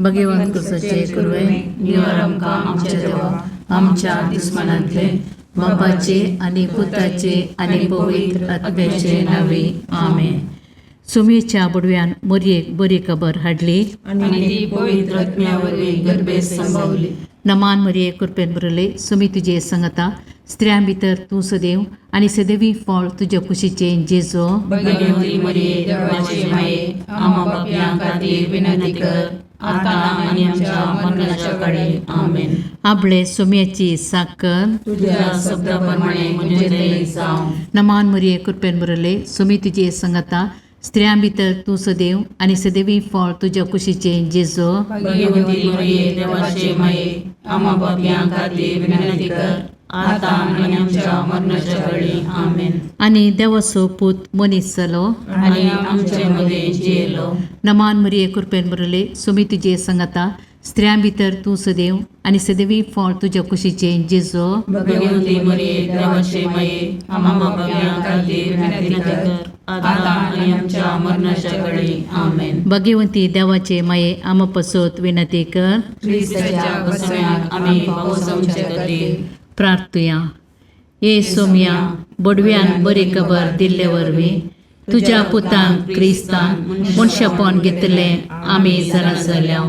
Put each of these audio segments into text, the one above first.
भगवंत कुसाचे कुरवे निवार आमकां आमच्या देवा आमच्या दुस्मानांतले बापाचे आनी पुताचे आनी पवित्र आत्म्याचे नावे आमेन. सुमेच्या बुडव्यान मोरयेक बरी खबर हाडली आनी ती पवित्र आत्म्या वरवीं गर्भेत संभवली. नमान मरिये कृपेन भरले सुमी तुजे संगता स्त्रियां भितर तूं सदैव आनी सदैवी फळ तुज्या कुशीचें जेजो. भगवती मरिये देवाचे माये आम्हा पापयां खातीर विनंती कर आता आनी आमच्या मरणाच्या काळी. आमेन. आपले सुम्याची साकर तुझ्या शब्दा प्रमाणे म्हणजे ते जावं. नमान मरिये कृपेन भरले सुमी तुजे संगता स्त्रियां भितर तूं सदैव आनी सदैवी फळ तुज्या कुशीचें जेजो. भगवती मरिये देवाचे माये आम्हा पापयां खातीर विनंती कर आता आनी आमच्या मरणाच्या काळी. आमेन. आनी देवाचो पूत मनीस जालो आनी आमचे मदें जियेलो. नमान मरिये कृपेन भरले सुमी तुजे संगता स्त्रियां भितर तूं सदैव आनी सदैवी फळ तुज्या कुशीचें जेजो. भगवती मरिये देवाचे माये आम्हा पापयां खातीर विनंती कर आता आनी आमच्या मरणाच्या काळी. आमेन. भगवंती देवाचे माये आमा पसत विनंती कर. क्रिस्ताच्या बसम्याक आमी पावसांचे खातीर. प्रार्थुया. ये सोम्या बोडव्यान बरी खबर दिल्ले वरवीं तुज्या पुतान क्रिस्तान मनशापण घेतलें आमी जाणा जाल्या.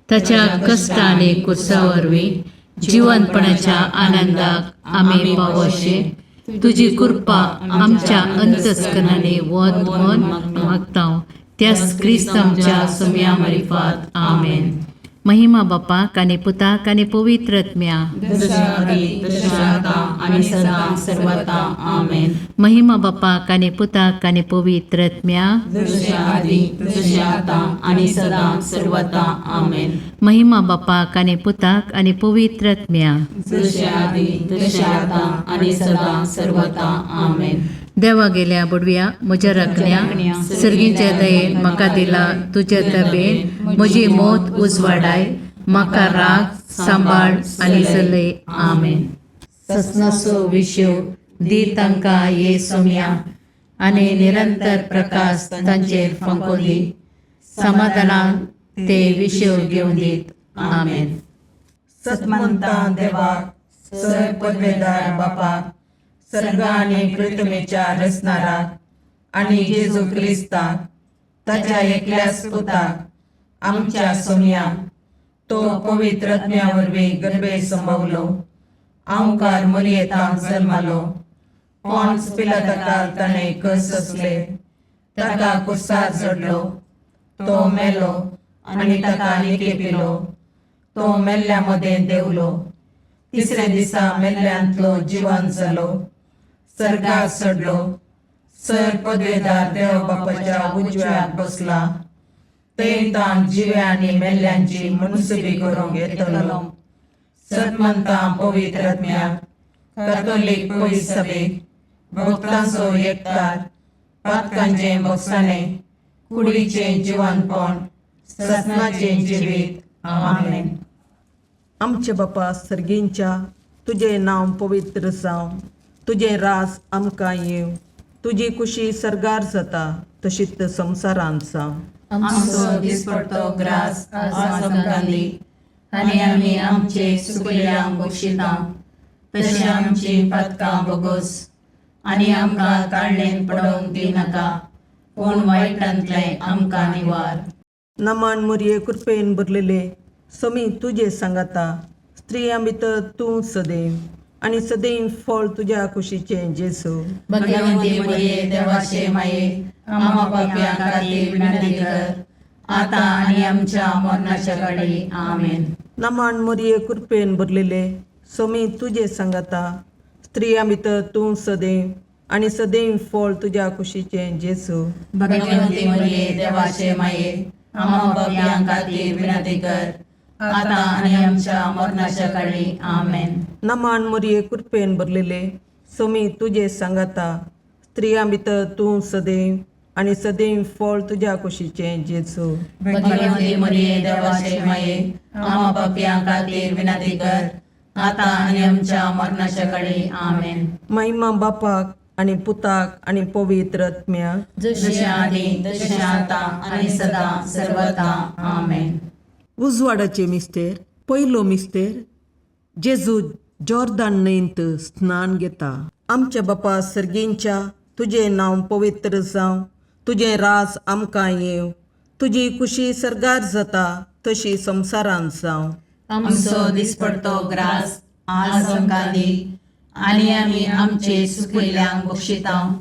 ताच्या कश्ट आनी कुर्सा वरवीं जिवनपणाच्या आनंदाक आमी पावोशे तुजी कृपा आमच्या अंतस्करणांनी वत म्हण मागता त्याच क्रिस्त आमच्या सोम्या मारिफात. आमेन. महिमा बापाक आनी पुताक आनी पवित्र आत्म्या. जशा आदी तशें आता आनी सदां सर्वता. आमेन. महिमा बापाक आनी पुताक आनी पवित्र आत्म्या. जशें आदी तशें आतां आनी सदां सर्वता. आमेन. महिमा बापाक आनी पुताक आनी पवित्र आत्म्या. जशें आदी तशें आतां आनी सदां सर्वता. आमेन. देवा गेल्या बुडव्या म्हज्या राखण्या सर्गीच्या दयेन म्हाका दिला तुज्या तबेन म्हजी मौत उजवाडाय म्हाका राग सांबाळ आनी चलय. आमेन. ससनाचो विशेव दी तांकां ये सोम्या आनी निरंतर प्रकाश तांचेर फांको दी समाधानान ते विशेव घेवन दीत. आमेन. सतमंता देवाक सर पदवेदार बापाक सर्ग आनी पृथ्वीच्या रचणाराक आनी जेजू क्रिस्ताक ताच्या एकल्याच पुताक आमच्या सोमयाक तो पवित्र आत्म्या वरवीं गर्भे संभवलो आंवकार मरियेतांत जल्मालो पॉन्स पिलाताकाल ताणें कस सोंसले ताका कुर्सार चडलो तो मेलो आनी ताका निकेपिलो तो मेल्ल्या मदें देंवलो तिसऱ्या दिसा मेल्ल्यांतलो जिवन जालो सर्गार चडलो सर पदवेदार देव बापाच्या उजव्याक बसला थंय ताण जिव्या आनी मेल्ल्यांची मुनसुबी करूंक येतलो. सतमंता पवित्र आत्म्याक कॅथोलीक पवित्र सभेक भक्तांचो एकतार पातकांचें भोगसाणें कुडीचें जिवनपण ससनाचें जिवीत. आमेन. आमचे बापा सर्गींच्या तुजें नांव पवित्र जावं तुजें राज आमकां येवं तुजी कुशी सर्गार जाता तशीच संवसारांत जावं. आमचो दिसपडतो ग्रास आज आमकां दी आनी आमी आमचे सुकल्यांक बक्षिता तशें आमची पातकां बोगोस आनी आमकां ताळणेन पडोवंक दिनाका पूण वायटांतलें आमकां निवार. नमान मुरये कृपेन भरलेले समी तुजे सांगाता स्त्रियां भितर तूं सदैव आनी सदैव फळ तुज्या कुशीचें जेजू. भगवंती मरिये देवाचे माये आम्हा पापयां खातीर विनंती कर आता आनी आमच्या मरणाच्या काळी. आमेन. नमान मुरये कृपेन भरलेले समी तुजे सांगाता स्त्रियां भितर तूं सदैव आनी सदैव फळ तुज्या कुशीचें जेजू. भगवंती मरिये देवाचे माये आम्हा पापयां खातीर विनंती कर आता आनी आमच्या मरणाच्या काळी. आमेन. नमान मुरये कृपेन भरलेले समी तुजे सांगाता स्त्रियां भितर तूं सदैव आनी सदैव फळ तुज्या कुशीचें जेजू. भगवंती मरिये देवाचे माये आम्हा पापयां खातीर विनंती कर आता आनी आमच्या मरणाच्या काळी. आमेन. महिमा बापाक आनी पुताक आनी पवित्र आत्म्याक. जशें आदी तशें आतां आनी सदां सर्वता. आमेन. उजवाडाचे मिस्तेर पयलो मिस्तेर जेजू जॉर्दान न्हंयंत स्नान घेता. आमच्या बापा सर्गींच्या, तुजें नांव पवित्र जावं, तुजें राज आमकां येवं, तुजी कुशी सर्गार जाता तशी संवसारांत जावं. आमचो दिसपडतो ग्रास आज आमकां दी आनी आमी आमचे सुकिल्ल्यांक बक्षितांव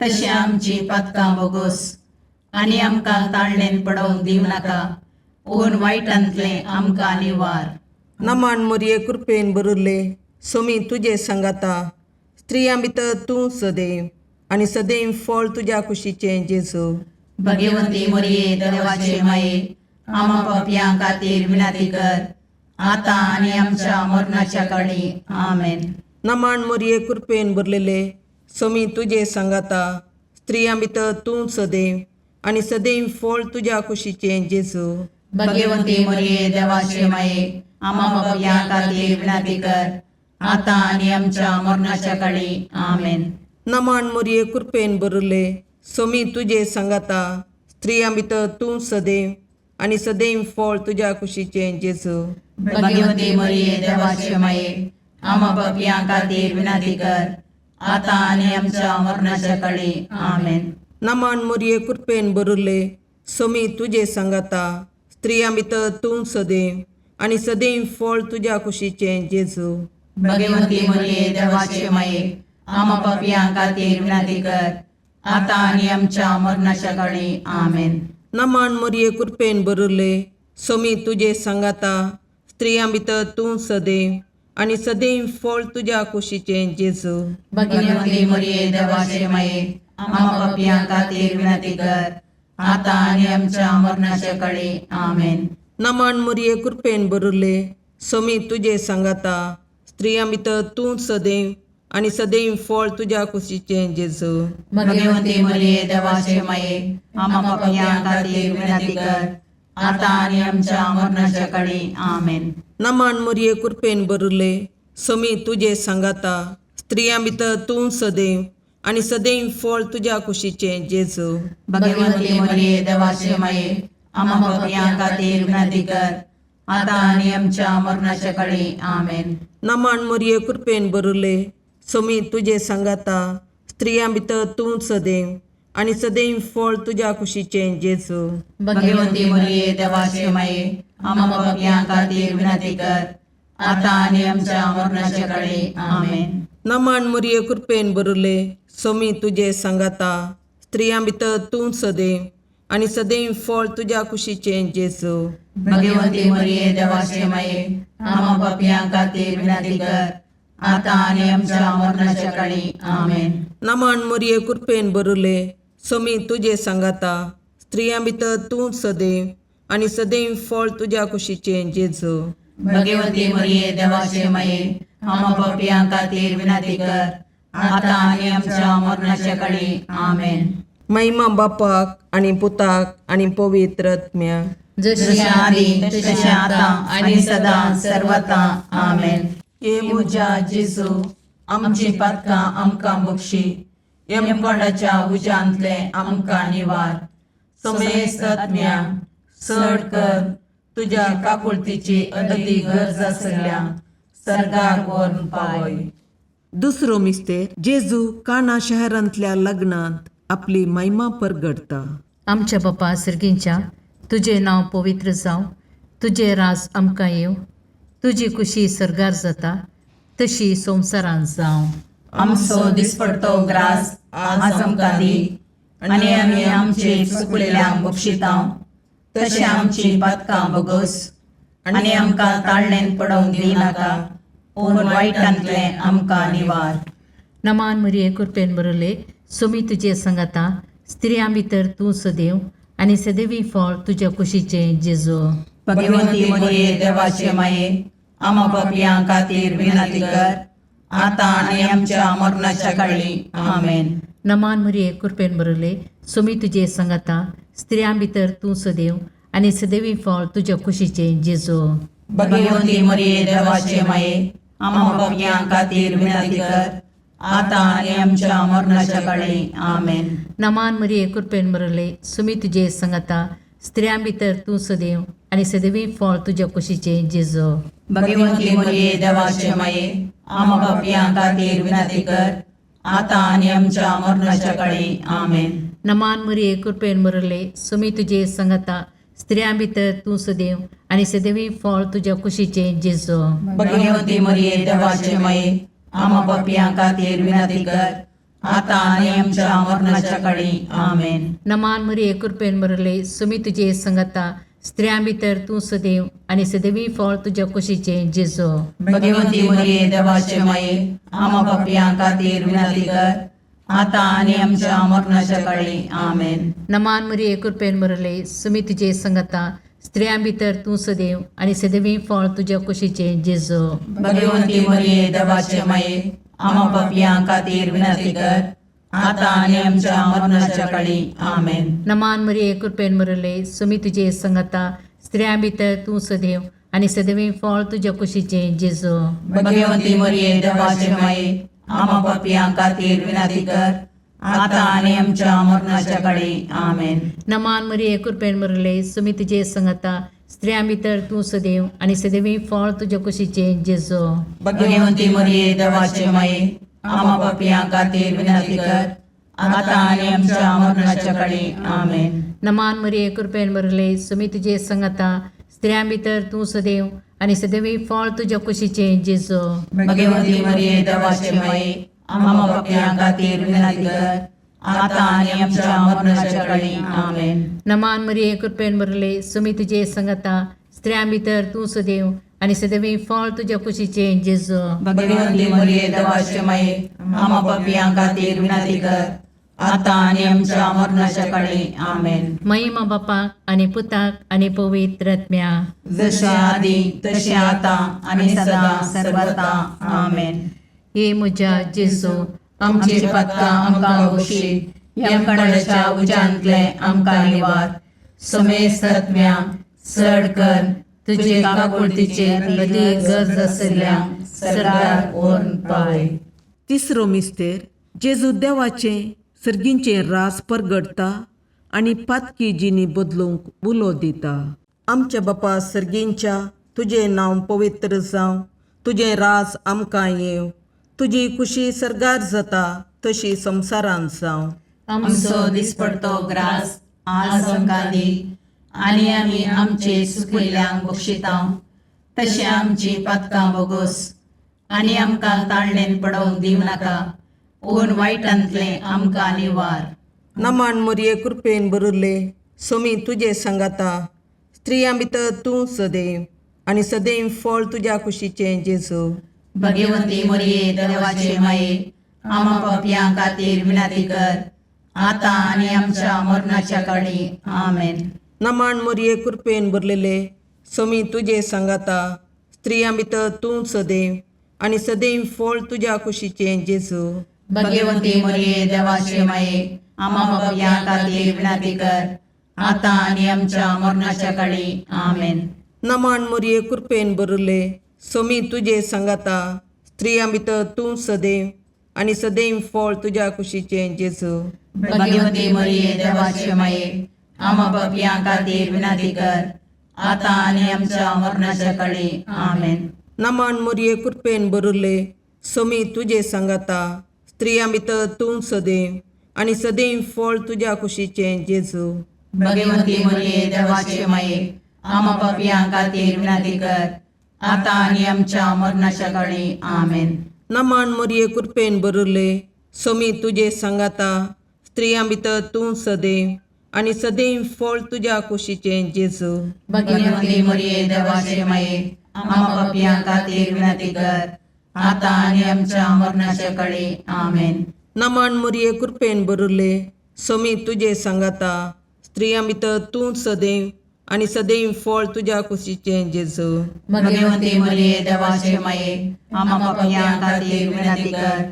तशें आमची पातकां बोगोस आनी आमकां ताळणेन पडोवंक दिवं नाका पूण वायटांतलें आमकां निवार. नमान मोरये कृपेन भरिल्ले, सोमी तुजे सांगाता, स्त्रियां भितर तूं सदैव आनी सदैव फळ तुज्या कुशीचें जेजू. भगवंती मोरये देवाचे माये, आमा पापयां खातीर विनंती कर आतां आनी आमच्या मरणाच्या काळी. आमेन. नमान मोरये कृपेन भरलेले, सोमी तुजे सांगाता, स्त्रियां भितर तूं सदैव आनी सदैव फळ तुज्या कुशीचें जेजू. भगवंती मोरये देवाचे माये, आमा पापयां खातीर विनंती कर आतां आनी आमच्या मरणाच्या काळी. आमेन. नमान मोरये कृपेन भरिल्ले, सोमी तुजे सांगाता, स्त्रियां भितर तूं सदैव आनी सदैव फळ तुज्या कुशीचें जेजू. भगवंती मोरये देवाचे माये, आमा पापयां खातीर विनंती कर आतां आनी आमच्या मरणाच्या काळी. आमेन. नमान मोरये कृपेन भरिल्ले, सोमी तुजे सांगाता, स्त्रियां भितर तूं सदैव आनी सदैव फळ तुज्या कुशीचें जेजू. भगवंती मोरये देवाचे माये, आमा पापयां खातीर विनंती कर आतां आनी आमच्या मरणाच्या काळी. आमेन. नमान मोरये कृपेन भरिल्ले, सोमी तुजे सांगाता, स्त्रियां भितर तूं सदैव आनी सदैव फळ तुज्या कुशीचें जेजू. भगवंती मोरये देवाचे माये, आमा पापयां खातीर विनंती कर आतां आनी आमच्या मरणाच्या काळी. आमेन. नमान मोरये कृपेन भरिल्ले, सोमी तुजे सांगाता, स्त्रियां भितर तूं सदैव आनी सदैव फळ तुज्या कुशीचें जेजू. भगवंती मोरये देवाचे माये, आमा पापयां खातीर विनंती कर आतां आनी आमच्या मरणाच्या काळी. आमेन. नमान मोरये कृपेन भरिल्ले, सोमी तुजे सांगाता, स्त्रियां भितर तूं सदैव आनी सदैव फळ तुज्या कुशीचें जेजू. भगवंती मोरये देवाचे माये, आमा पापयां खातीर विनंती कर आतां आनी आमच्या मरणाच्या काळी. आमेन. नमान मोरये कृपेन भरिल्ले, सोमी तुजे सांगाता, स्त्रियां भितर तूं सदैव आनी सदैव फळ तुज्या कुशीचें जेजू. भगवंती मोरये देवाचे माये, आमा पापयां खातीर विनंती कर आतां आनी आमच्या मरणाच्या काळी. आमेन. नमान मोरये कृपेन भरिल्ले, सोमी तुजे सांगाता, स्त्रियां भितर तूं सदैव आनी सदैव फळ तुज्या कुशीचें जेजू. भगवंती मोरये देवाचे माये, आमा पापयां खातीर विनंती कर आतां आनी आमच्या मरणाच्या काळी. आमेन. नमान मोरये कृपेन भरिल्ले, सोमी तुजे सांगाता, स्त्रियां भितर तूं सदैव आनी सदैव फळ तुज्या कुशीचें जेजू. भगवंती मोरये देवाचे माये, आमा पापयां खातीर विनंती कर आतां आनी आमच्या मरणाच्या काळी. आमेन. महिमा बापाक आनी पुताक आनी पवित्र आत्म्याक. जशी आदी तशें आतां आनी सदां सर्वता. आमेन. हे म्हज्या जेजू, आमची पातकां आमकां बक्षी, यमकोंडाच्या उज्यांतलें आमकां निवार, समेस्त आत्म्या चड कर तुज्या काकुळतीची अदती गरज आसल्या सर्गाक व्हरून पावय. दुसरो मिस्तेर जेजू काना शहरांतल्या लग्नांत आपली महिमा परगडता. आमच्या बापा सर्गींच्या, तुजें नांव पवित्र जावं, तुजें राज आमकां येवं, तुजी कुशी सर्गार जाता तशी संवसारांत जावं. आमचो दिसपडतो ग्रास आज आमकां दी आनी आमी आमचे चुकलेल्यांक बक्षितांव तशें आमची पातकां बगोस आनी आमकां ताळणेन पडोवंक दिवं नाका पूण वायटांतलें आमकां निवार. नमान मरिये कृपेन बरले, सोमी तुजे संगाता, स्त्रियां भितर तूं सदैव आनी सदैवी फळ तुज्या कुशीचें जेजू. भगवंती मोरये देवाचे माये, आमा पापयां खातीर विनंती कर आतां आनी आमच्या मरणाच्या काळी. आमेन. नमान मरिये कृपेन बरले, सोमी तुजे संगाता, स्त्रियां भितर तूं सदैव आनी सदैवी फळ तुज्या कुशीचें जेजू. भगवंती मोरये देवाचे माये, आमा पापयां खातीर विनंती कर आतां आनी आमच्या मरणाच्या काळी. आमेन. नमान मरिये कृपेन बरले, सोमी तुजे संगाता, स्त्रियां भितर तूं सदैव आनी सदैवी फळ तुज्या कुशीचें जेजो. भगवंती मरिये देवाचे माये, आमा पापयां खातीर विनंती कर, आतां आनी आमच्या मरणाच्या काळी. आमेन. नमान मरिये, कृपेन भरले, सुमी तुजे संगता, स्त्रियां भितर तूं सदैव आनी सदैवी फळ तुज्या कुशीचें जेजो. भगवंती मरिये देवाचे माये, आमा पापयां खातीर विनंती कर, आतां आनी आमच्या मरणाच्या काळी. आमेन. नमान मरिये, कृपेन भरले, सुमी तुजे संगता, स्त्रियां भितर तूं सदैव आनी सदैवी फळ तुज्या कुशीचें जेजो. भगवंती मरिये देवाचे माये, आमा पापयां खातीर विनंती कर, आतां आनी आमच्या मरणाच्या काळी. आमेन. नमान मरिये, कृपेन भरले, सुमी तुजे संगता, स्त्रियां भितर तूं सदैव आनी सदैवी फळ तुज्या कुशीचें जेजो. भगवंती मरिये देवाचे माये, आमा पापयां खातीर विनंती कर, आतां आनी आमच्या मरणाच्या काळी. आमेन. नमान मरिये, कृपेन भरले, सुमी तुजे संगता, स्त्रियां भितर तूं सदैव आनी सदैवी फळ तुज्या कुशीचें जेजो. भगवंती मरिये देवाचे माये, आमा पापयां खातीर विनंती कर, आतां आनी आमच्या मरणाच्या काळी. आमेन. नमान मरिये, कृपेन भरले, सुमी तुजे संगता, स्त्रियां भितर तूं सदैव आनी सदैवी फळ तुज्या कुशीचें जेजो. भगवंती मरिये देवाचे माये, आमा पापयां खातीर विनंती कर, आतां आनी आमच्या मरणाच्या काळी. आमेन. नमान मरिये, कृपेन भरले, सुमी तुजे संगता, स्त्रियां भितर तूं सदैव आनी सदैवी फळ तुज्या कुशीचें जेजो. भगवंती मरिये देवाचे माये, आमा पापयां खातीर विनंती कर, आतां आनी आमच्या मरणाच्या काळी. आमेन. नमान मरिये, कृपेन भरले, सुमी तुजे संगता, स्त्रियां भितर तूं सदैव आनी सदैवी फळ तुज्या कुशीचें जेजो. भगवंती मरिये देवाचे माये, आमा पापयां खातीर विनंती कर, आतां आनी आमच्या मरणाच्या काळी. आमेन. महिमा बापाक आनी पुताक आनी पवित्र आत्म्या. जशे आदी तशें आतां आनी सदां सर्वता. आमेन. हे म्हज्या जेजू, आमची पातकां आमकां बक्षी, यमकणाच्या उज्यांतले आमकां निवार, समेस्त आत्म्या चड कर तुजे काकुळतीचेर अदीक गरज आशिल्ल्या सरकार व्हरून पावय. तिसरो मिस्तेर जेजू देवाचें सर्गींचें रास परगटता आनी पातकी जिणी बदलूंक उलो दिता. आमच्या बापा सर्गींच्या, तुजें नांव पवित्र जावं, तुजें राज आमकां येवं, तुजी खुशी सर्गार जाता तशी संवसारांत जावं. आमचो दिसपडतो ग्रास आज आमकां दी, आनी आमी आमचे सुकिल्ल्यांक बक्षिता तशें आमची पातकां बोगोस, आनी आमकां ताळणेन पडोवंक दिवं नाका, पूण वायटांतलें आमकां निवार. नमान मरिये, कृपेन भरिल्ले, सोमी तुजे सांगाता, स्त्रियां भितर तूं सदैव आनी सदैव फळ तुज्या कुशीचें जेजू. भगवंती मरिये देवाचे माये, आमा पापयां खातीर विनंती कर, आतां आनी आमच्या मरणाच्या काळी. आमेन. नमान मरिये, कृपेन भरलेले, सोमी तुजे सांगाता, स्त्रियां भितर तूं सदैव आनी सदैव फळ तुज्या कुशीचें जेजू. भगवंती मरिये देवाचे माये, आमा पापयां खातीर विनंती कर, आतां आनी आमच्या मरणाच्या काळी. आमेन. नमान मरिये, कृपेन भरिल्ले, सोमी तुजे सांगाता, स्त्रियां भितर तूं सदैव आनी सदैव फळ तुज्या कुशीचें जेजू. भगवंती मरिये देवाचे माये, आमा पापयां खातीर विनंती कर, आतां आनी आमच्या मरणाच्या काळी. आमेन. नमान मरिये, कृपेन भरिल्ले, सोमी तुजे सांगाता, स्त्रियां भितर तूं सदैव आनी सदैव फळ तुज्या कुशीचें जेजू. भगवंती मरिये देवाचे माये, आमा पापयां खातीर विनंती कर, आतां आनी आमच्या मरणाच्या काळी. आमेन. नमान मरिये, कृपेन भरिल्ले, सोमी तुजे सांगाता, स्त्रियां भितर तूं सदैव आनी सदैव फळ तुज्या कुशीचें जेजू. भगवंती मरिये देवाचे माये, आमा पापयां खातीर विनंती कर, आतां आनी आमच्या मरणाच्या काळी. आमेन. नमान मरिये, कृपेन भरिल्ले, सोमी तुजे सांगाता, स्त्रियां भितर तूं सदैव आनी सदैव फळ तुज्या कुशीचें जेजू. भगवंती मरिये देवाचे माये, आमा पापयां खातीर विनंती कर,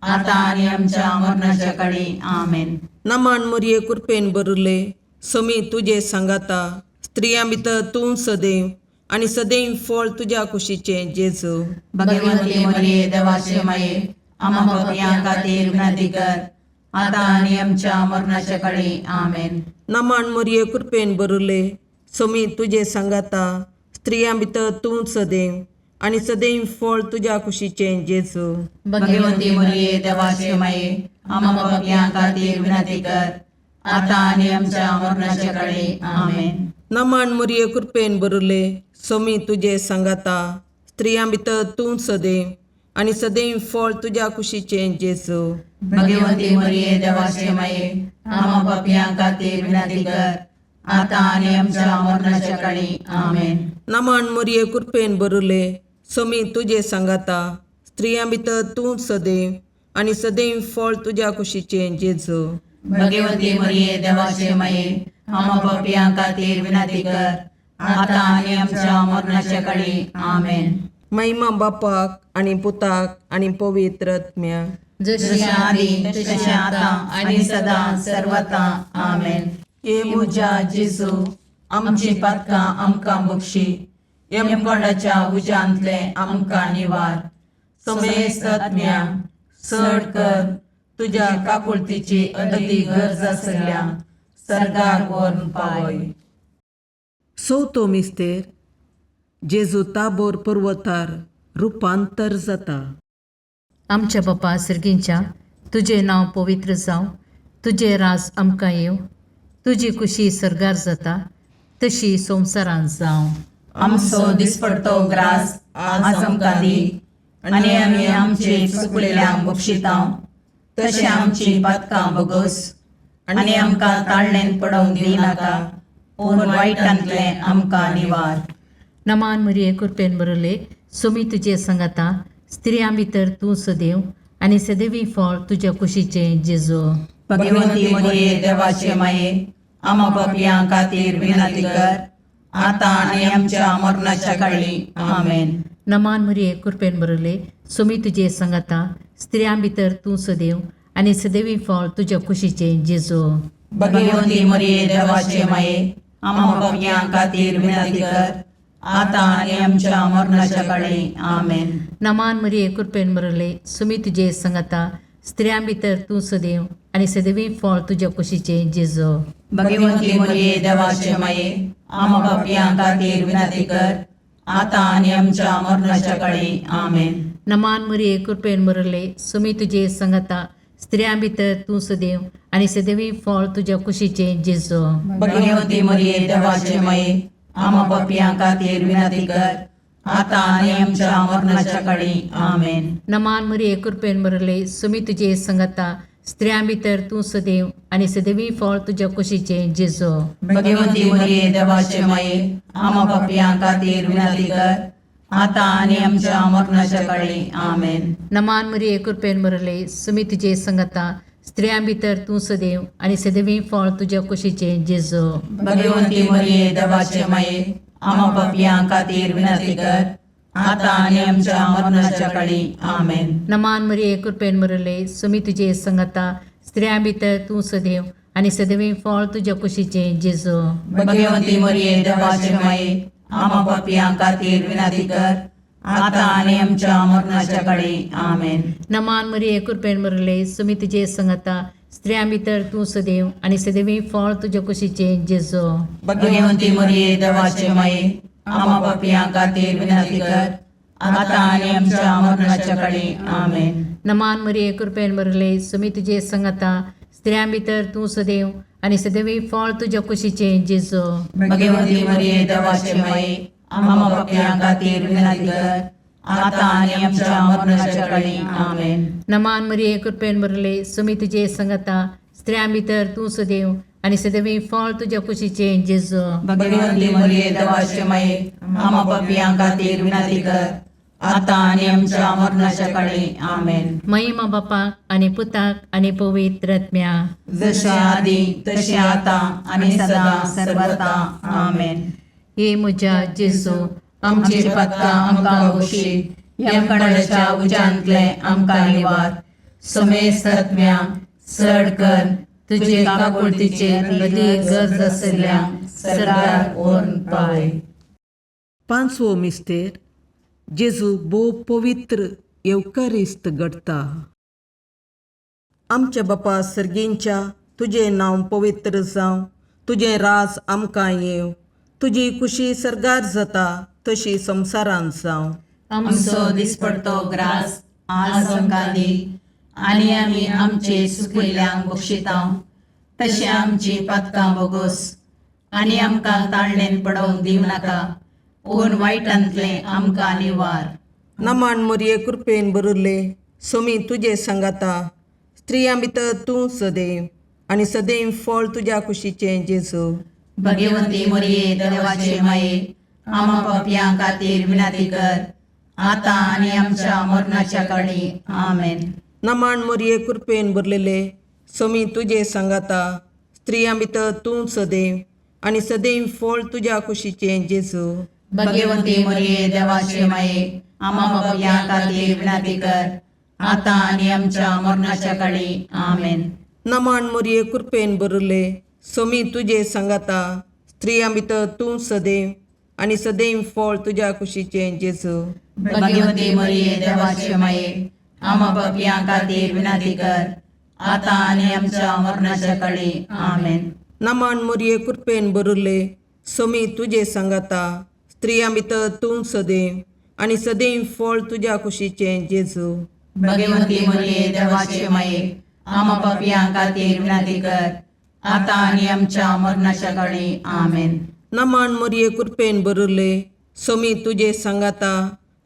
आतां आनी आमच्या मरणाच्या काळी. आमेन. नमान मरिये, कृपेन भरिल्ले, सोमी तुजे सांगाता, स्त्रियां भितर तूं सदैव आनी सदैव फळ तुज्या कुशीचें जेजू. भगवंती मरिये देवाचे माये, आमा पापयां खातीर विनंती कर, आतां आनी आमच्या मरणाच्या काळी. आमेन. नमन मोरये, कृपेन बरुले, सोमी तुजे सांगाता, स्त्रियां भितर तूं सदैव आनी सदैव फळ तुज्या कुशीचें जेजू. भगवंती मरिये, देवाचे माये, आम्हा पापयां खातीर विनंती कर, आतां आनी आमच्या मरणाच्या काळी. आमेन. नमन मोरये, कृपेन बरुले, सोमी तुजे सांगाता, स्त्रियां भितर तूं सदैव आनी सदैव फळ तुज्या कुशीचें जेजू. भगवंती मरिये, देवाचे माये, आम्हा पापयां खातीर विनंती कर, आतां आनी आमच्या मरणाच्या काळी. आमेन. नमन मोरये, कृपेन बरुले, सोमी तुजे सांगाता, स्त्रियां भितर तूं सदैव आनी सदैव फळ तुज्या कुशीचें जेजू. भगवंती मरिये, देवाचे माये, आम्हा पापयां खातीर विनंती कर, आतां आनी आमच्या मरणाच्या काळी. आमेन. महिमा बापाक आनी पुताक आनी पवित्र आत्म्याक. जशी जशें आदी तशें आतां आनी सदां सर्वता. आमेन. हे म्हज्या जेजू, आमची पातकां आमकां बक्षी, यमकोंडाच्या उज्यांतले आमकां निवार, समेस्त आत्म्या चड कर तुज्या काकुळतीची अदी गरज आसल्या सर्गार व्हरून पावय. चवथो मिस्तेर, जेजू ताबोर पर्वतार रुपांतर जाता. आमच्या बापा सर्गींच्या, तुजें नांव पवित्र जावं, तुजें राज आमकां येवं, तुजी खुशी सर्गार जाता तशी संवसारांत जावं. आमचो दिसपडतो ग्रास आज आमकां दी, आनी आमी आमचे चुकलेल्यांक बक्षितां तशें आमची पातकां बगस, आनी आमकां ताळणेन पडोवंक दिनाका, पूण वायटांतलें आमकां निवार. नमान मरिये, कृपेन बरले, सुमी तुजे सांगाता, स्त्रियां भितर तूं सदैव आनी सदैवी फळ तुज्या कुशीचें जेजू. भगवंती मरिये, देवाचे माये, आमा पापयां खातीर विनंती कर, आतां आनी आमच्या मरणाच्या काळी. आमेन. नमान मरिये, कृपेन बरले, सुमी तुजे सांगाता, स्त्रियां भितर तूं सदैव आनी सदैवी फळ तुज्या कुशीचें जेजू. भगवंती मरिये, देवाचे माये, आमा पापयां खातीर विनंती कर, आतां आनी आमच्या मरणाच्या काळी. आमेन. नमान मरिये, कृपेन बरले, सुमी तुजे सांगाता, स्त्रियां भितर तूं सदैव आनी सदैवी फळ तुज्या कुशीचें जेजू. भगवंती मरिये, देवाचे माये, आमा पापयां खातीर विनंती कर, आतां आनी आमच्या मरणाच्या काळी. आमेन. नमान मरिये, कृपेन बरले, सुमी तुजे सांगाता, स्त्रियां भितर तूं सदैव आनी सदैवी फळ तुज्या कुशीचें जेजू. भगवंती मरिये, देवाचे माये, आमा पापयां खातीर विनंती कर, आतां आनी आमच्या मरणाच्या काळी. आमेन. नमान मरिये, कृपेन बरले, सुमी तुजे सांगाता, स्त्रियां भितर तूं सदैव आनी सदैवी फळ तुज्या कुशीचें जेजू. भगवंती मरिये, देवाचे माये, आमा पापयां खातीर विनंती कर, आतां आनी आमच्या मरणाच्या काळी. आमेन. नमान मरिये, कृपेन बरले, सुमी तुजे सांगाता, स्त्रियां भितर तूं सदैव आनी सदैवी फळ तुज्या कुशीचें जेजू. भगवंती मरिये, देवाचे माये, आमा पापयां खातीर विनंती कर, आतां आनी आमच्या मरणाच्या काळी. आमेन. नमान मरिये, कृपेन बरले, सुमी तुजे सांगाता, स्त्रियां भितर तूं सदैव आनी सदैवी फळ तुज्या कुशीचें जेजू. भगवंती मरिये, देवाचे माये, आमा पापयां खातीर विनंती कर, आतां आनी आमच्या मरणाच्या काळी. आमेन. नमान मरिये, कृपेन बरले, सुमी तुजे सांगाता, स्त्रियां भितर तूं सदैव आनी सदैवी फळ तुज्या कुशीचें जेजू. भगवंती मरिये, देवाचे माये, आमा पापयां खातीर विनंती कर, आतां आनी आमच्या मरणाच्या काळी. आमेन. नमान मरिये, कृपेन बरले, सुमी तुजे सांगाता, स्त्रियां भितर तूं सदैव आनी सदैवी फळ तुज्या कुशीचें जेजू. भगवंती मरिये, देवाचे माये, आमा पापयां खातीर विनंती कर, आतां आनी आमच्या मरणाच्या काळी. आमेन. नमान मरिये, कृपेन बरले, सुमी तुजे सांगाता, स्त्रियां भितर तूं सदैव आनी सदैवी फळ तुज्या कुशीचें जेजू. भगवंती मरिये, देवाचे माये, आमा पापयां खातीर विनंती कर, आतां आनी आमच्या मरणाच्या काळी. आमेन. महिमा बापाक आनी पुताक आनी पवित्र आत्म्या. जशें आदी तशें आतां आनी सदां सर्वता. आमेन. हे म्हज्या जेजू, आमची पातकां आमकां बक्षी, यमकणाच्या उज्यांतले आमकां निवार, समेस्त आत्म्या चड कर तुजे काकुळतीचे अदी गरज आसल्या सरकार व्हरून पावय. पांचवो मिस्तेर, जेजू भोव पवित्र येवकारिस्त घडटा. आमच्या बापा सर्गींच्या तुजें नांव पवित्र जावं, तुजें राज आमकां येवं, तुजी कुशी सर्गार जाता तशी संवसारांत जावं. आमचो दिसपडतो ग्रास आज आमकां दी आनी आमी आमचे सुकिल्ल्यांक बक्षिता तशें आमची पातकां बोगोस आनी आमकां ताळणेन पडोवंक दिवं नाका पूण वायटांतलें आमकां निवार. नमान मोरये कृपेन भरिल्ले सोमी तुजे सांगाता, स्त्रियां भितर तूं सदैव आनी सदैव फळ तुज्या कुशीचें जेजू. भगवंती मोरये देवाचे माये आमा पापयां खातीर विनंती कर आतां आनी आमच्या मरणाच्या काळी. आमेन. नमान मोरये कृपेन भरलेले सोमी तुजे सांगाता, स्त्रियां भितर तूं सदैव आनी सदैव फळ तुज्या कुशीचें जेजू. भगवंती मोरये देवाचे माये आमा पापयां खातीर विनंती कर आतां आनी आमच्या मरणाच्या काळी. आमेन. नमान मोरये कृपेन भरिल्ले सोमी तुजे सांगाता, स्त्रियां भितर तूं सदैव आनी सदैव फळ तुज्या कुशीचें जेजू. भगवंती मोरये देवाचे माये आमा पापयां खातीर विनंती कर आतां आनी आमच्या मरणाच्या काळी. आमेन. नमान मोरये कृपेन भरिल्ले सोमी तुजे सांगाता, स्त्रियां भितर तूं सदैव आनी सदैव फळ तुज्या कुशीचें जेजू. भगवंती मोरये देवाचे माये आमा पापयां खातीर विनंती कर आतां आनी आमच्या मरणाच्या काळी. आमेन. नमान मोरये कृपेन भरिल्ले सोमी तुजे सांगाता,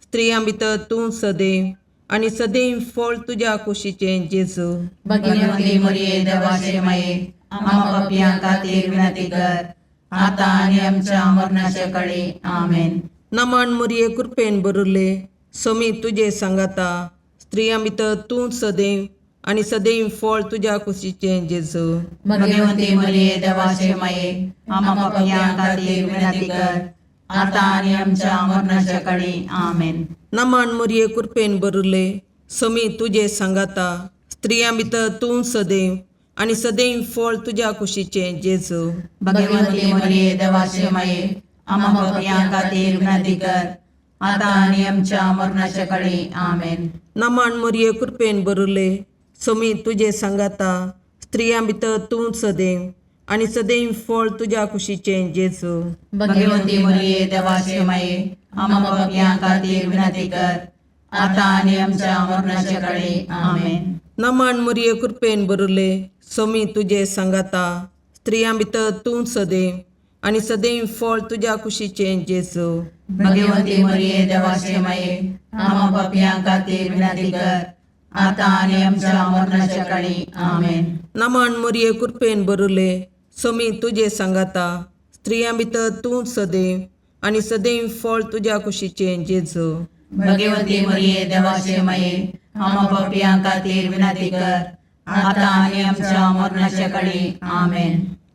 स्त्रियां भितर तूं सदैव आनी सदैव फळ तुज्या कुशीचें जेजू. भगवंती मोरये देवाचे माये आमा पापयां खातीर विनंती कर आतां आनी आमच्या मरणाच्या काळी. आमेन. नमान मोरये कृपेन भरिल्ले सोमी तुजे सांगाता, स्त्रियां भितर तूं सदैव आनी सदैव फळ तुज्या कुशीचें जेजू. भगवंती मोरये देवाचे माये आमा पापयां खातीर विनंती कर आतां आनी आमच्या मरणाच्या काळी. आमेन. नमान मोरये कृपेन भरिल्ले सोमी तुजे सांगाता, स्त्रियां भितर तूं सदैव आनी सदैव फळ तुज्या कुशीचें जेजू. भगवंती मोरये देवाचे माये आमा पापयां खातीर विनंती कर आतां आनी आमच्या मरणाच्या काळी. आमेन. नमान मोरये कृपेन भरिल्ले सोमी तुजे सांगाता, स्त्रियां भितर तूं सदैव आनी सदैव फळ तुज्या कुशीचें जेजू. भगवंती मोरये देवाचे माये आमा पापयां खातीर विनंती कर आतां आनी आमच्या मरणाच्या काळी. आमेन. नमान मोरये कृपेन भरिल्ले सोमी तुजे सांगाता, स्त्रियां भितर तूं सदैव आनी सदैव फळ तुज्या कुशीचें जेजू. भगवंती मोरये देवाचे माये आमा पापयां खातीर विनंती कर आतां आनी आमच्या मरणाच्या काळी. आमेन. नमान मोरये कृपेन भरिल्ले सोमी तुजे सांगाता, स्त्रियां भितर तूं सदैव आनी सदैव फळ तुज्या कुशीचें जेजू. भगवंती मोरये देवाचे माये आमा पापयां खातीर विनंती कर आतां आनी आमच्या मरणाच्या काळी. आमेन.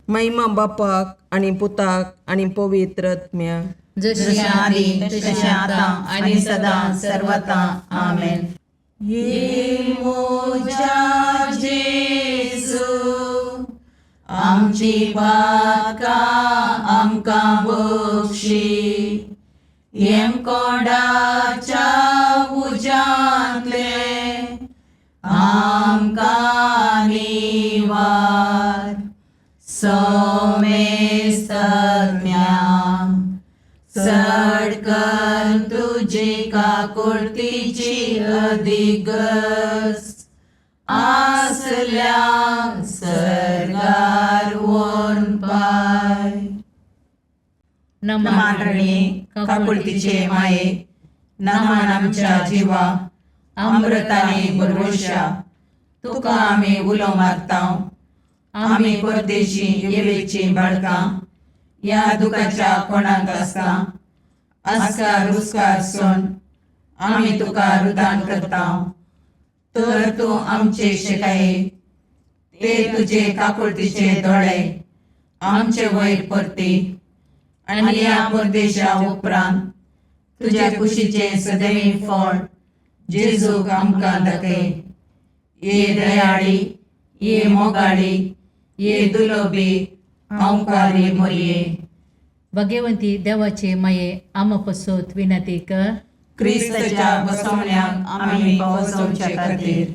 महिमा बापाक आनी पुताक आनी पवित्र आत्म्याक. जशी जशें आदी तशें आतां आनी सदां सर्वता. आमेन. ये मोजा जेजू आमची पातकां आमकां बक्षी, येमकोंडाच्या उज्यांतले आमकां निवार, सोमेस्तज्ञा चड कर तुजी काकुळतीची अधिगस आसल्या सर्गार वोन पाय. नमान रणी काकुळतीचे माये, नमान आमच्या जिवा अमृताने भरवशा, तुका आमी उलो मारता. आमी परदेशी येवेची बाळकां ह्या दुखाच्या कोणाक आसता आस्कार उस्कार सोन आमी तुका रुदान करता. तर तूं आमचे शिकाये ते तुजे काकुळतीचे दोळे आमचे वयर परती आनी ह्या परदेशा उपरांत तुज्या कुशीचें सदैव फळ जेजूक आमकां दाखय. ये दयाळी, ये मोगाळी, ये दुलोबी ओंकारी मोरये. भगवंती देवाचे माये आमा पसत विनंती कर. क्रिस्ताच्या बसवण्याक आमी पावसोवचे खातीर.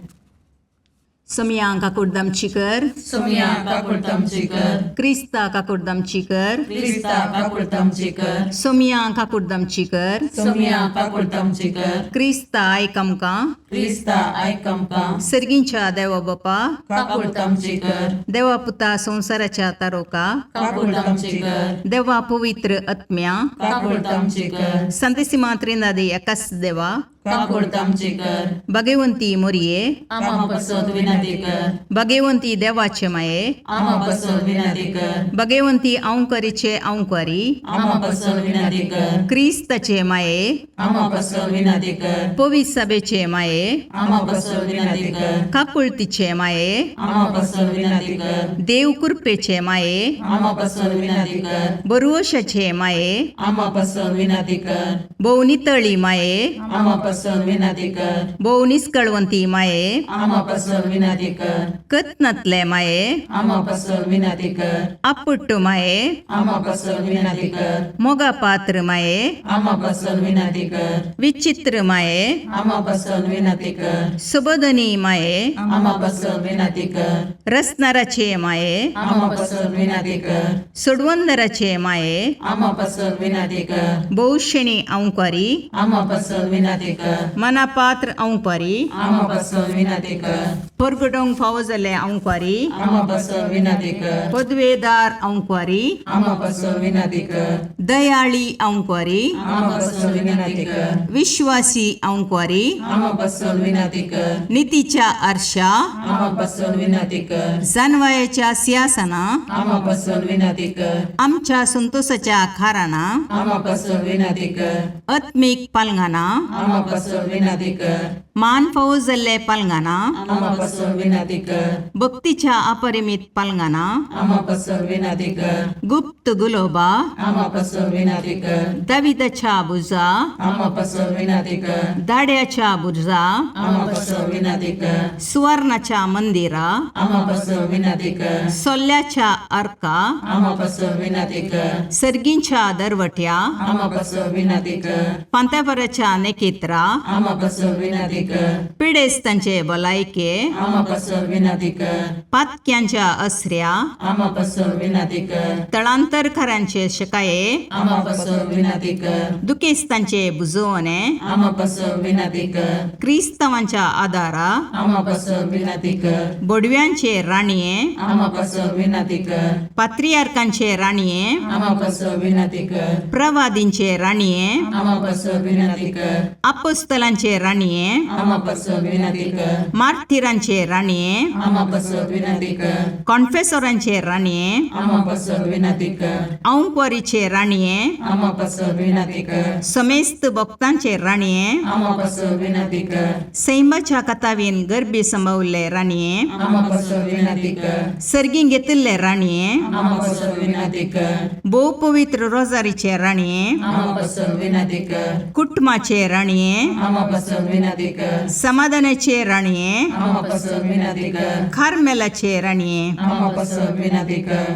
सोमया काकुळद आमची कर. सोमया काकुळट आमची कर. क्रिस्ता काकुळद आमची कर. क्रिस्ता काकुळट आमची कर. सोमया काकुळद आमची कर. सोमया काकुळट आमची कर. क्रिस्ता आयक आमकां. क्रिस्ता आयक आमकां. सर्गींच्या देवा बापा, काकुळट आमची कर. देवा पुता संवसाराच्या तारोका, काकुळट आमची कर. देवा पवित्र आत्म्या, काकुळट आमची कर. संतेसिमा त्रिनादी एकाच देवा, काकुळट आमची कर. भगवंती मोरये, आमा पसत विनंती कर. भगवंती देवाचे माये, आमा पसत विनंती कर. भगवंती अंकरीचे अंकरी, आमा पसत विनंती कर. क्रिस्ताचे माये, आमा पसत विनंती कर. पवित्र सभेचे माये, आमा पसत विनंती कर. काकुळतीचे माये, आमा पसत विनंती कर. देव कृपेचे माये, आमा पसत विनंती कर. बरुवशाचे माये, आमा पसत विनंती कर. भोव नितळी माये, आमा पसत विनंती कर. भोव निस्कळवंती माये, आमा पसत विनंती कर. कत्नातले माये, आमा पसत विनंती कर. आपुट्ट माये, आमा पसत विनंती कर. मोगा पात्र माये, आमा पसत विनंती कर. विचित्र माये, आमा पसत विनंती कर. सुबोधनी माये, आमा पसत विनंती कर. रसनाराचे माये, आमा पसत विनंती कर. सोडवंदराचे माये, आमा पसत विनंती कर. भोवशेणी अंकारी, आमा पसत विनंती कर. मनापात्र अंकारी, आमा पसत विनंती कर. परगटोंक फावो जाल्ले अंकारी, आमा पसत विनंती कर. पदवेदार अंकारी, आमा पसत विनंती कर. दयाळी अंकारी, आमा पसत विनंती कर. विश्वासी अंकारी, आमा पसत विनंती कर. नितीच्या आरशा, आमा पसत विनंती कर. जानवायाच्या सिंहासना, आमा पसत विनंती कर. आमच्या संतोषाच्या खाराना, आमा पसत विनंती कर. आत्मीक पालंगाना, आमा पसत विनंती कर. मान फावो जाल्ले पालंगाना, आमा पसत विनंती कर. भक्तीच्या अपरिमीत पालंगाना, आमा पसत विनंती कर. गुप्त गुलोबा, आमा पसत विनंती कर. दाविदाच्या बुजा, आमा पसत विनंती कर. दाड्याच्या बुजा, आमा पसत विनंती कर. सुवर्णाच्या मंदिरा, आमा पसत विनंती कर. सोल्ल्याच्या अर्का, आमा पसत विनंती कर. सर्गींच्या दरवट्या, आमा पसत विनंती कर. पांत्यापराच्या नेकेत्रा, आमा पसत विनंती कर. पिडेस्तांचे भलायके, आमा पसत विनंती कर. पातक्यांच्या असऱ्या, आमा पसत विनंती कर. तळांतरकारांचे शकाये, आमा पसत विनंती कर. दुखेस्तांचे बुजवणे, आमा पसत विनंती कर. क्रिस्तांवांच्या आदारा, आमा पसत विनंती कर. बोडव्यांचे राणये, आमा पसत विनंती कर. पात्रियार्कांचे राणये, आमा पसत विनंती कर. प्रवादींचे राणये, आमा पसत विनंती कर. अपोस्तलांचे राणये, आमा पसत विनंती कर. मार्थिरांचे राणये, आमा पसत विनंती कर. कॉन्फेसोरांचे राणये, आमा पसत विनंती कर. औंकवारीचे राणये, आमा पसत विनंती कर. समेस्त भक्तांचे राणये, आमा पसत विनंती कर. सैमाच्या कथावीन गर्भी संभवल्ले राणये, आमा पसत विनंती कर. सर्गीं घेतिल्ले राणये, आमा पसत विनंती कर. भोव पवित्र रोजारीचे राणये, आमा पसत विनंती कर. कुटुंबाचे राणये, आमा पसत विनंती कर. समाधानाचे राणये, आमा पसत विनंती कर. कार्मेलाचे राणये, आमा पसत विनंती कर.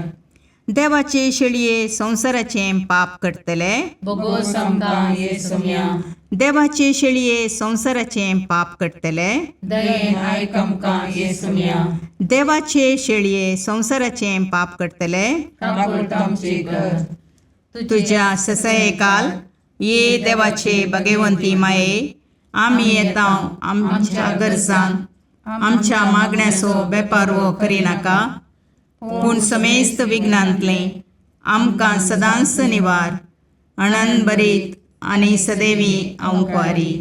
देवाचे शेळये संवसाराचें पाप करतले, बोगोस आमकां ये सोम्या. देवाचे शेळये संवसाराचें पाप करतले, दयेन आयक आमकां ये सोम्या. देवाचे शेळये संवसाराचें पाप करतले, काकुळट आमची कर. तुज्या ससयकाल ये देवाचे भगवंती माये, आमी येता आमच्या गरजान आमच्या मागण्याचो बेपारवो करिनाका, पूण समेस्त विघ्नांतलें आमकां सदांच निवार अणन बरीत आनी सदैवी अंकवारी.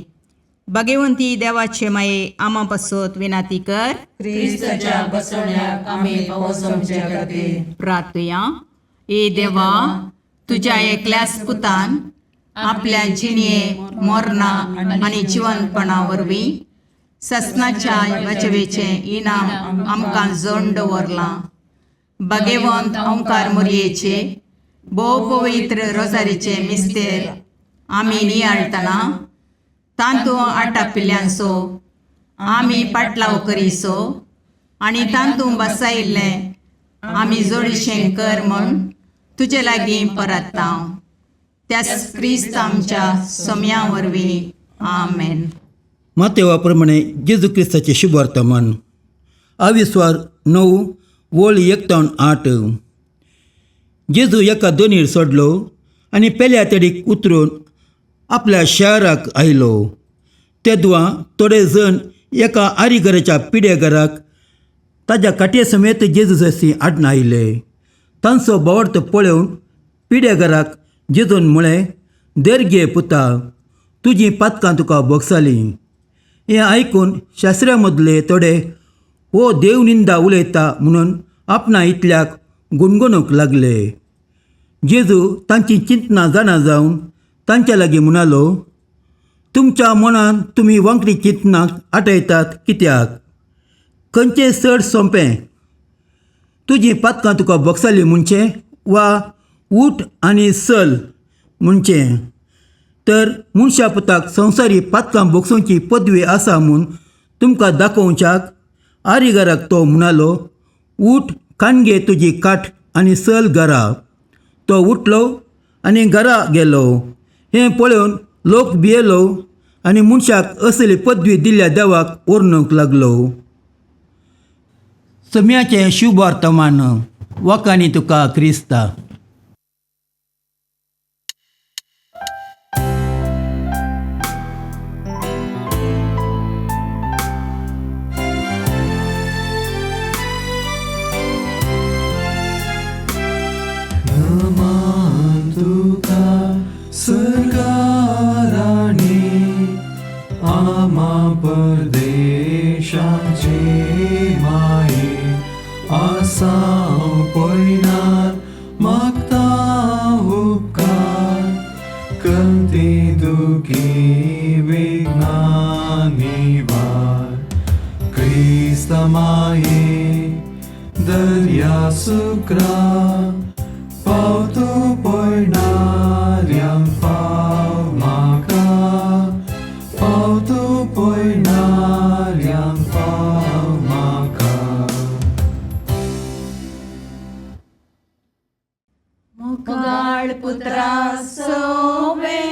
भगवंती देवाचे माये, आमा पासत विनाती कर. क्रिस्ताच्या बसवण्याक आमी पावस आमच्या खातीर. प्रार्थुया. ए देवा, तुज्या एकल्याच पुतान आपल्या जिणये मोरना आनी जिवनपणा वरवीं ससनाच्या वाचवेचें इनाम आमकां जोड दवरलां. भगवंत ओंकार मोरयेचे भोव पवित्र रोजारीचे मिस्तेर आमी नियाळटना तांतू आटापिल्ल्यांचो आमी पाटलाव करीसो आनी तांतू बसायिल्लें आमी जोडीशें कर म्हूण तुजे लागीं परत्ता, त्याच क्रिस्त आमच्या सोम्या वरवीं. आमेन. मातेवा प्रमाणे जेजू क्रिस्ताचें शुभवर्तमान. आविस्वार 9 वळ 1 तावन 8. जेजू एका दोनीर सोडलो आनी पेल्या तडीक उतरून आपल्या शहराक आयलो. तेदवा थोडे जण एका आरीघराच्या पिड्या घराक ताज्या काटये समेत जेजू जशी आडना आयले. तांचो बोवार्थ पळोवन पिड्या घराक जेजून म्हळें, धर गे पुता, तुजीं पातकां तुका भोगसालीं. हें आयकून शास्त्र्या मदले थोडे हो देव निंदा उलयता म्हणून आपणा इतल्याक गुणगुणूंक लागले. जेजू तांची चिंतनां जाणा जावन तांच्या लागीं म्हणालो, तुमच्या मनान तुमी वांकडी चिंतनां आटयतात कित्याक? खंयचें चड सोंपें, तुजीं पातकां तुका भोगसालीं म्हणचें वा उठ आनी चल म्हणचें? तर मनशा पुताक संवसारी पातकां भोगसोवची पदवी आसा म्हूण तुमकां दाखोवच्याक आरीघराक तो म्हणालो, उठ, काणगे तुजी काठ आनी चल घरा. तो उठलो आनी घरा गेलो. हें पळोवन लोक भियेलो आनी मनशाक असली पदवी दिल्ल्या देवाक ओरनूंक लागलो. सम्याचें शुभ वर्तमान. वकांनी तुका क्रिस्ता. नमान तुका सर्गाराणी, आमा परदेशाचे माये, आसाव पयनार मागता उपकार, कंती दुखी विघ्ना निवार. क्रिस्ता माये दर्या सुक्रा, पावतो पयणाऱ्यांक पाव म्हाका, पावतो पयणाऱ्यांक पाव म्हाका. मोगाळ पुत्रा सोवे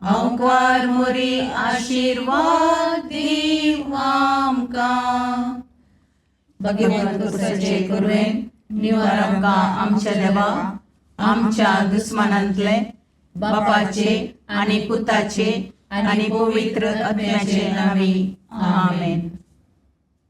अंकार मोरी आशिर्वाद दीव आमकां. भगवंत कुसाचे कुरवेन निवार आमकां आमच्या देवा, आमच्या दुस्मानांतले, बापाचे आनी पुताचे आनी पवित्र आत्म्याचे नांवी. आमेन.